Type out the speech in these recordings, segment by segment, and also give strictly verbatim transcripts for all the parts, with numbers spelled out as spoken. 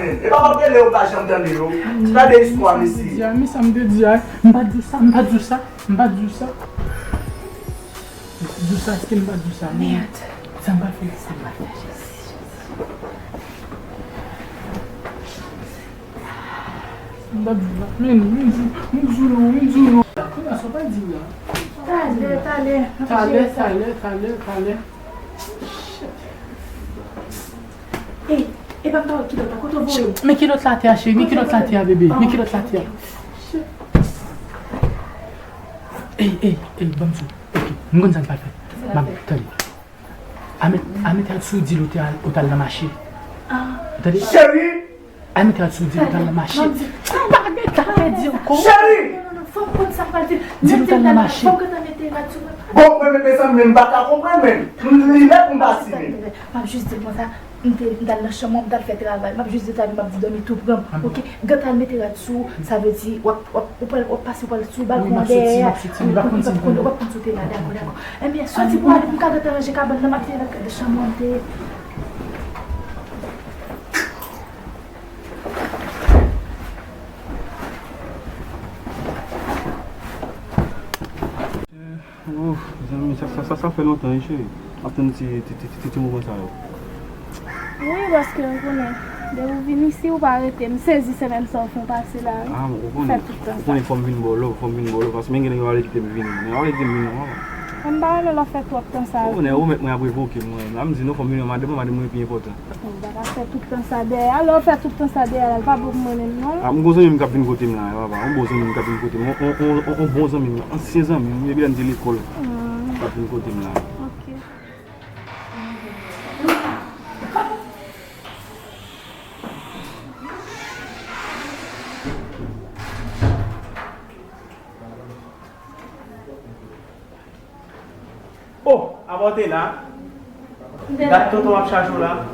E pa w ap rele yo, pa janm tande yo. Gade istwa, mesye. Men sa m te di a, men sa m te di a, m pa di w sa, m pa di w sa, m pa di w sa. M pa di w sa, èske m pa di w sa? Mèd. Sa m pa fè, sa m pa fè, Jezi, Jezi. M pa di w la. Men, men di, men di w non, men di w non. Kounye a sa w pa di w la. Talè, talè. Talè, talè, talè, talè. Ey, e pa m pa wè kilòt la, kote w voye m? Men kilòt la atè a, cheri, men kilòt la atè a, bebe, men kilòt la atè a. Ey, ey, ey, ban m di w. Ok, m konn sa n pral fè. M ap, tande. A met, a met al sou di l ou te al, ou t al nan mache. Tande? Cheri! A met al sou di l ou t al nan mache. M pa gen tan pèdi ankò. Cheri! Non, non, non, fò m konn sa m pral di. Di l ou t al nan mache. Fò m gentan mete rad sou mwen. Bon, mwen, mezanmi, m pa ka konprann, men. M, li nèt m pa si, men. M ap jis di l konsa. M te, m t al nan chanm mwen, m t al fè travay. M ap jis di travay, m ap di dòmi tou pran m. Ok, gentan al mete rad sou ou, sa vle di w ap, w ap, ou pral, w ap pase, w pral sou balkon an dèyè a. Wi, m ap soti, m ap soti, m ap konn si m ap konn, w ap konn si w te la, dakò, dakò. Ebyen, soti pou ale pou m ka gentan ranje kabann nan, m ap vin nan chanm mwen, m te. Ouf, zanmi, sa, sa, sa, sa fè lontan, wi, cheri. M ap tann ti, ti, ti, ti, ti, ti moman sa yo. Wi, paske ou konnen, depi ou vin isi, ou pa rete. M sezi semèn sa ou fè pase la, wi. Ah, ou konnen, ou konnen fò m vin ba w love, fò m vin ba w love, paske men gen nèg yo pa vle kite m vini. Nèg yo pa vle kite m vini, non. Mwen m pa renmen lè w fè twòp tan sa. Ou konnen, ou mèt mwen ap revoke m, mwen. La m di non, fò m vini, madanm mwen, madanm mwen pi enpòtan. Ou pa ka fè tout tan sa dèyè a. Lè w fè tout tan sa dèyè a, l pa bon pou mwen menm, non. Ah, m gon zanmi m k ap vin kote m la, papa. M gon zanmi m k ap vin kote m. On, on, on, on bon zanmi m, ansyen zanmi m, depi lè n te lekòl. Hmm. K ap vin kote m la. Ok. Oh, apa w te la? Dat tonton ap chache w la.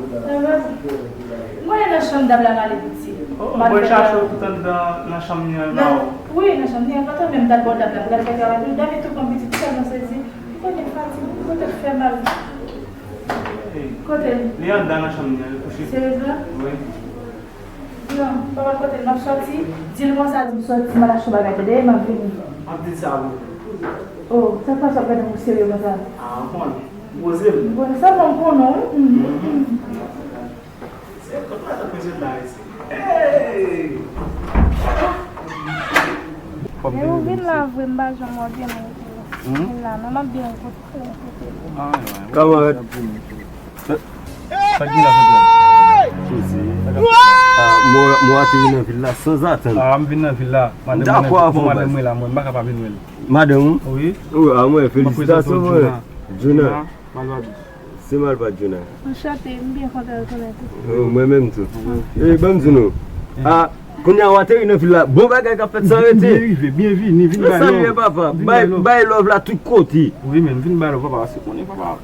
Mwen nan chanm dam la, m ale piti. Oh, mwen chache w tout anndan nan chanm li an la. Wi, nan chanm li an, pandan menm dat bò dam la, pou l al fè travay pou li, dam li tou pran piti, tèlman sezi. Ou konnen fatig, kote l fè mal. Kote l? Li anndan nan chanm li an, li kouche. Seryezman? Wi. Non, papa kote l, m ap sòti, di l konsa, di m sòti, m al achte yon bagay, tande, m ap vini. M ap di l sa, wi. Oh, sa k pase w ap gade m serye konsa? Ah, m konnen. Poze m. M konnen sa, bon, m konnen, wi. Mhm. Se konn pa tankou se la isi. Hey! Men ou vin la vre, m pa janm wè w gen moun ki vin la, non, m ap byen kote, kote. Kamarad. Sa k gen la, Fedra? Jezi. Ah, mwen, mwen ateri nan vil la sanzatann. Ah, m vin nan vil la. Madanm mwen, madanm mwen la, mwen, m pa ka pa vin wè l. Madanm ou? Wi. Wi, ah, mwen, felisitasyon, mwen. Juna. Se Malpad Juna. Anchante, m byen kontan rekonèt ou. Oh, mwen menm tou. E, ban m di nou. Ah, kounye a w ateri nan vil la. Bon bagay k ap fèt san rete. Byen rive, byenvini, vin bay love. Salye papa. Bay, bay love la tout kote. Wi, men vin bay love, papa. Se konnen, papa.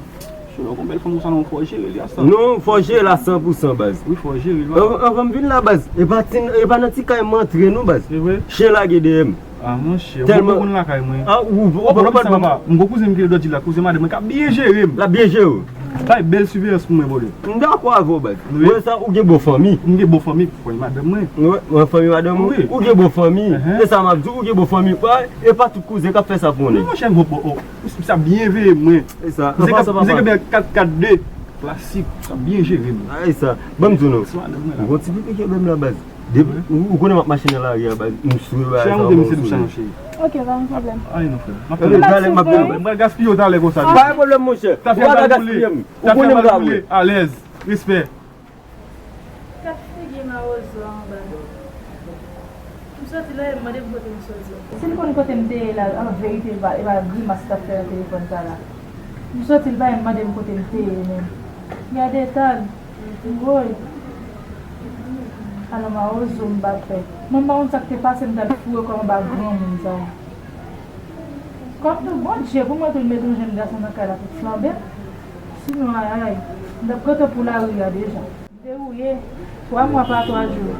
Selon kon bèl fanm konsa non, fò jere li a san. Non, fò jere l a san pou san, baz. Wi, fò jere l. An, anvan m vin la, baz. E pa ti, e pa nan ti kay m antre non, baz. Se vre? Chen lage dèyè m. Ah, monchè, ou konn lakay mwen. Ah, ou, ou, ou konn lakay mwen. M gon kouzen m ki lòt di la, kouzen madanm mwen k ap byen jere m. L ap byen jere w. Bay bèl siveyans pou mwen, brother. M dakò avè w, baz. Wi. Mwen sa, ou gen bon fanmi. M gen bon fanmi, fanmi madanm mwen. Wi, mwen fanmi madanm ou. Wi. Ou gen bon fanmi. E sa m ap di w, ou gen bon fanmi. E pa tout kouzen k ap fè sa pou ou. Non, monchè, m bon, bon, oh. Sa byen veye mwen. E sa. Mwen se kanpe kat kat de. Klasik. Sa byen jere m. Ay sa. Ban m di w non. Ou gon ti pipi ke bèm la, baz. Depi ou, ou konnen m ap mache nan lari a, baz. M sou yo bagay sa. Chè, monte misye dousan non, cheri. Ok, pa gen pwoblèm. Ay non, frè. M ap tann. Talè m ap vini. M pral gaspiye w talè konsa. Pa gen pwoblèm, monchè. Ou pa ka gaspiye m. Ou konnen m ka boule. Alèz. Respè. Gad figi mawozo anba. M soti la, e m mande m kote m soti. Si l konn kote m te ye la, an verite, e pa, e pa grimas l t ap fè nan telefòn sa la. M soti, l pa menm mande m kote m te ye menm. Gad eta l. Woy. Alò mawozo m pa fè. Mwen m pa konn sa k te pase m t al foure kò m anba granmoun sa. Kòm nou Bondye, pou mwen tou l mete yon jèn gason nan kay la pou flanbe m. Sinon, ay, ay, m t ap gentan pou lari a deja. Derouye, twa mwa pa twa jou.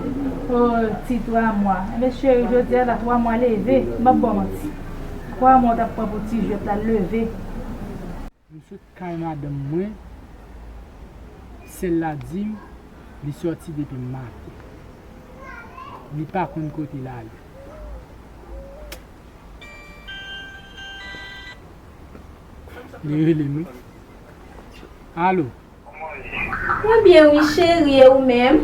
O, ti twa mwa. Enben, cheri, jodi a la, twa mwa leve. M p ap ba w manti. Twa mwa w t ap pran pou ti jwèt la, l leve. M sot kay madanm mwen, sè l la di m, li sòti depi maten. Li pa konn kote l ale. Li rele m wi. Alo. Mwen byen wi cheri, e ou menm?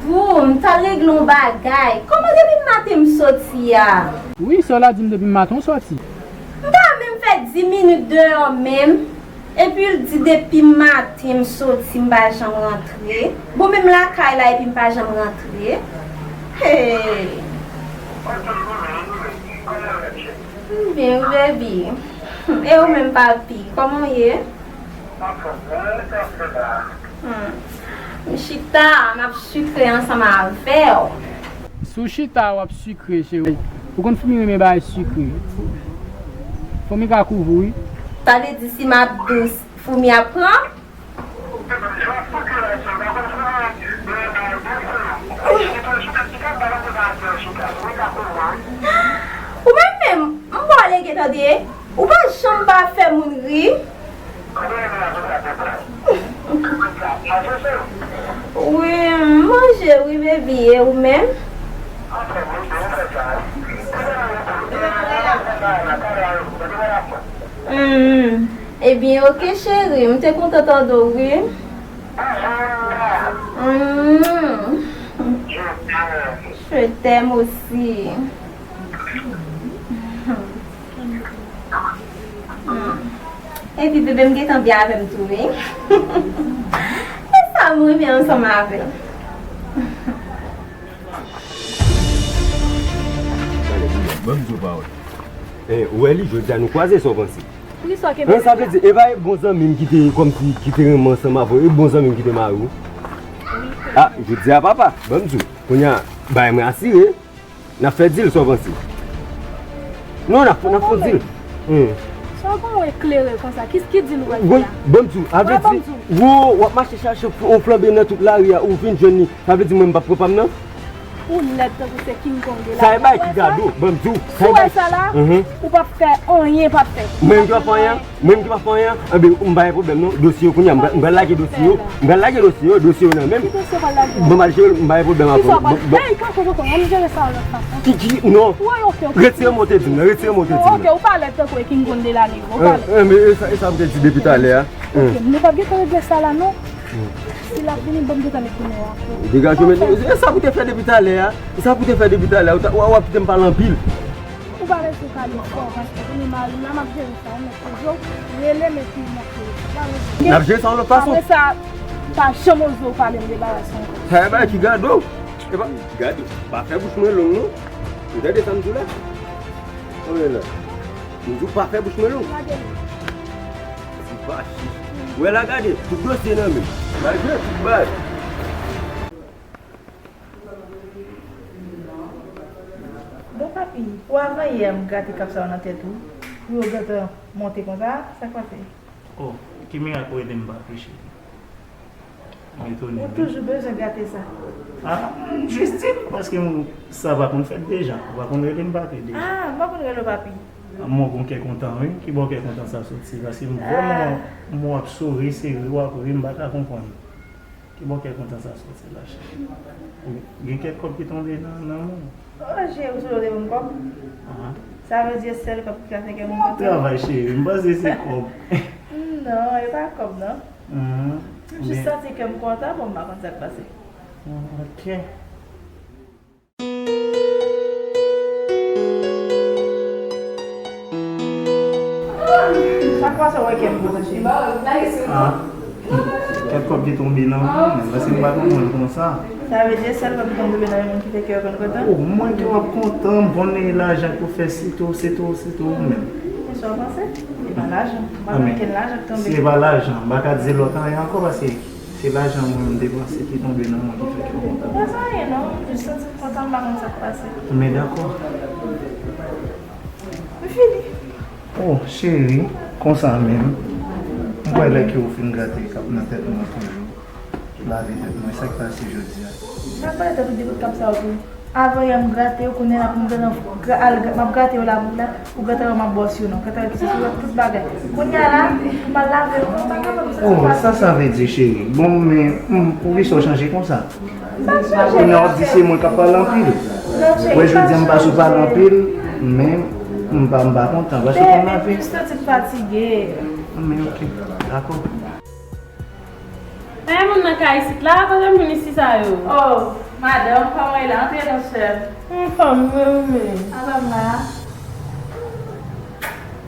Boo, m t al regle yon bagay. Kòman depi maten m soti a? Wi, sa w la di m depi maten w soti? M pa menm fè dis minit deyò menm. Epi l di depi maten m soti m pa janm rantre. Bon, menm lakay la epi m pa janm rantre. Hey! M byen wi, baby. E ou menm, papi? Kòman w ye? Hmm. M chita, m ap sikre ansanm avè w. Si w chita, w ap sikre, cheri. Ou konn foumi renmen bagay sikre. Foumi ka kouvri w, wi. Sa vle di si m ap dous, foumi ap pran m? Ou menm menm, m ba w lege tande. Ou pa janm pa fè moun ri. Wi, m manje wi, baby, e ou menm? Hmm. Ebyen, oke, cheri, m te kontan tande w, wi. Hmm. Je t'aime aussi. Hmm. Epi bebe m gentan byen avè m tou wi. E sa m renmen ansanm avè l. Ban m di w pawòl. Eh, ou wè li, jodi a nou kwaze, sa w panse? Poukisa w kenbe l? Sa vle di, e pa e bon zanmi m ki te, kòmsi, ki te renmen ansanm avè w, e bon zanmi m ki te mare w? Ah, jodi a papa, ban m di w, kounye a, bay mwen asire. N ap fè dil, sa w panse? Non, n ap, n ap fè dil. Hmm. Sa w gon w eklere konsa? Ki, ki dil ou pral fè la? Bon, m di w, avè di, wo, w ap mache chache yon flanbe nan tout lari a, ou vin jwenn li. Sa vle di mwen m p ap pran pa m nan? Ou lèd tankou se King Kong de la. Sa e bay ki gado, ban m di w. Si w wè sa la, ou p ap fè anyen, p ap fè. Mwen m p ap fè anyen. Mwen menm ki pa fè anyen, enben, m pa gen pwoblèm non. Dosye yo kounye a, m pral, m pral lage dosye yo. M pral lage dosye yo, dosye yo nan men m. Ki dosye w pral lage? Bon, m al jere l, m pa gen pwoblèm avè w. Ki sa w pral, bon, bon. Hey, tankou, tankou, ann jere sa yon lòt fason. Ki, ki, non. Wi, oke, oke. Retire mo te di m nan, retire mo te di m nan. Non, oke, ou pa lèd tankou e King Kong de la Negro, ou pa lèd. Eh, eh, men e sa, e sa m te di depi talè a. Ok, nou p ap gentan regle sa la non. Si l ap vini, ban m gentan met kounye a. Degaje w, men e sa pou te fè depi talè a. E sa pou te fè depi talè a. Ou ta, w, w ap kite m pale anpil. Ou pa bezwen pale fò, paske kounye mari m la, m ap jere sa, ou mèt poze w, rele m epi n ap jere sa. N ap jere sa yon lòt fason. Apre sa, pa janm oze w pale m debarase ankò. Sa e bagay ki gado. E pa, gade, pa fè bouch mwen long non. Ou tande sa m di w la? Tande la. M di w pa fè bouch mwen long. Gade. Ti fachi. Ou wè la, gade, tout dosye nan men m. Malgre tout bagay. Bon, papi, pou avanyè a m grate kap sa yo nan tèt ou, pou yo gentan monte konsa, sa k pase? Oh, ki mirak ou rele m papi, cheri? M etone wi. Ou toujou bezwen grate sa. Ah, m jis di l, paske m, sa pa konn fèt deja. Ou pa konn rele m papi deja. Ah, m pa konn rele w papi. Ah, mwen gon kè kontan wi. Ki bò kè kontan sa soti? Paske m vrèman, m wè w ap souri, se ri w ap ri, m pa ka konprann. Ki bò kè kontan sa soti la, cheri? Ou gen kèk kòb ki tonbe nan, nan men w? Oh, cheri, ou sou do te ban m kòb? Sa vle di e sèl kòb ki ka fè kè moun kontan? Travay, cheri, m panse se kòb. Non, e pa kòb, non. M jis santi kè m kontan, bon, m pa konn sa k pase. Ok. Chak fwa sa w wè kè m kontan, cheri. Ah, kèk kòb ki tonbe nan men m, paske m pa konprann konsa. Sa vle di sèl kòb ki konn tonbe nan men moun ki fè kè yo konn kontan? Oh, mwen kè w ap kontan, m konnen e lajan k pou fè sito, sito, sito ou menm. Men sa w panse? E pa lajan. M pa konn okenn lajan k tonbe. Si e pa lajan, m pa ka di lòt anyen ankò, paske se lajan mwen m depanse ki tonbe nan men w ki fè kè w kontan. Pa sa anyen non, m jis santi m kontan, m pa konn sa k pase. Men dakò. M fini. Oh, cheri, konsa menm. M kwè lè ke ou fin grate kap nan tèt mwen toujou, lave tèt mwen, sa k pase jodi a? Sa k pase tèt ou di tout kap sa yo pou ou? Avan yè m grate yo, kounye a la pou m gentan gra- al- m ap grate yo la pou la, pou gentan wè m ap bòs yo non. Gentan wè ki se sou tout bagay. Kounye a la, pou m al lave yo, m pa kapab, m santi m Oh, sa, sa fatige. Vle di, cheri. Bon, men, hmm, poukisa w chanje konsa? M pa chanje. Kounye a w ap di se mwen k ap pale anpil. Non, cheri, Wè, m pa jodi a m pa sou pale chanje. Anpil, men m pa, m pa kontan, paske Baby, konn lave. M jis santi m fatige. Men, ok, dakò. Ay, moun nan kay isit la, kote moun isi sa yo? Oh, madanm, kòman w ye la? Antre non, sè m. Anfòm, mwen, mwen. Anfòm la.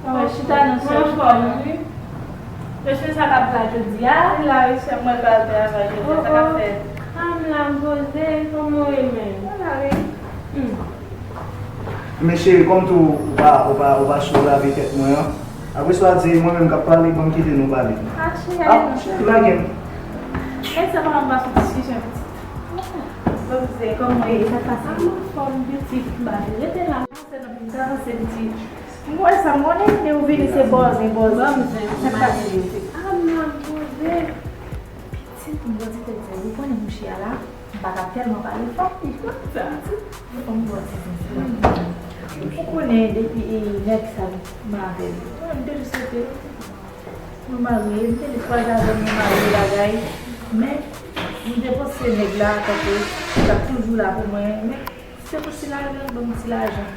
Mwen chita non, sè m. Anfòm, wi. Mesye sa k ap la jodi a? Wi la, wi, sè m, mwen pral travay jodi a, sa k ap fèt? Ah, m la, m poze, kòman w ye menm? Mwen la, wi. Hmm. Men cheri, kòm tou ou pa, ou pa, ou pa sou lave tèt mwen an, apre sa w a di mwen menm k ap pale, ban m kite nou pale. Ah, cheri, Ah, cheri, lage m. Èske sa pa m pa sou diskisyon pitit? Bon, se kòman e sa k pase? Anfòm pitit, m pa vle rete la. Avanse non, pitit, avanse pitit. M wè sa, m konnen, men ou vini se bòzen, bòzen. Sa k pase pitit? Ah, m la, m poze. Pitit, m bò ti tèt sa, ou konnen mouche a la. M pa ka tèlman pale fò. Sa, ti. Ou konn bò ti tèt sa. Ou konnen depi e nèg sa m avè l. Mwen, m te jis rete. Mwen marye, m te vin kwaze avè m, mwen marye bagay. Men, m te panse nèg la, tankou, li t ap toujou la pou mwen. Men, Se pou ti lajan, li ban m ti lajan.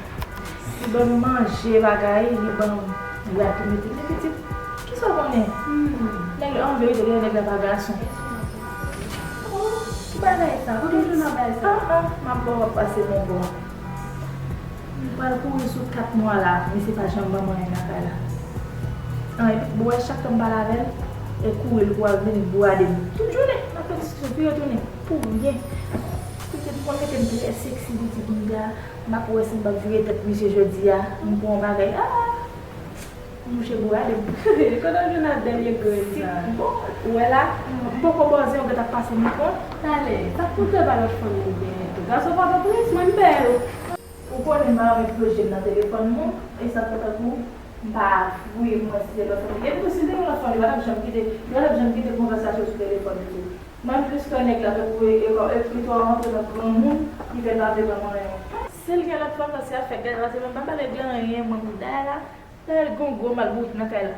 Li ban m manje, bagay, li ban m bwat pou mete. Men pitit, kisa w konnen? Hmm. Nèg la, an verite, gen nèg la pa gason. Oh, ki bagay sa? Kote w jwenn bagay sa? Ah, ah, m ap ba w ap pase men bon. M pral kouri sou kat mwa la, misye pa janm ban m anyen nan kay la. Anyen, ou wè chak tan m pale avè l, e kouri l kouri al vini bourade m. Tout jounen, m ap fè diskisyon, pi retounen, pou ryen. Pitit, m konn mete m trè seksi, pitit, m di a, m ap wè si m p ap vire tèt misye jodi a, m pran yon bagay, ah! Mouche bourade m. Kote w jwenn ak dènye grenn sa? Bon, ou wè la, m poko bòzen, ou gentan pase mikwo. Talè, sa k pou fè pa lòt fanm yo byen tou? Gason Pòtoprens, mwen m bèl. Ou konnen m pa renmen ploje m nan telefòn moun, e sa fè tankou m pa vle mwen si se lòt fanm. Epi tou, si se yon lòt fanm, li pa t ap janm kite, li pa t ap janm kite konvèsasyon sou telefòn li tou. Mwen plis kwè nèg la tankou e, e, e pito a rantre nan granmoun, ki fè l pa vle ban m anyen. Si l gen lòt fanm nan, se afè gad la, se mwen pa pale de anyen, mwen pou dayè la, dayè l gen yon gwo malbourik nan kay la.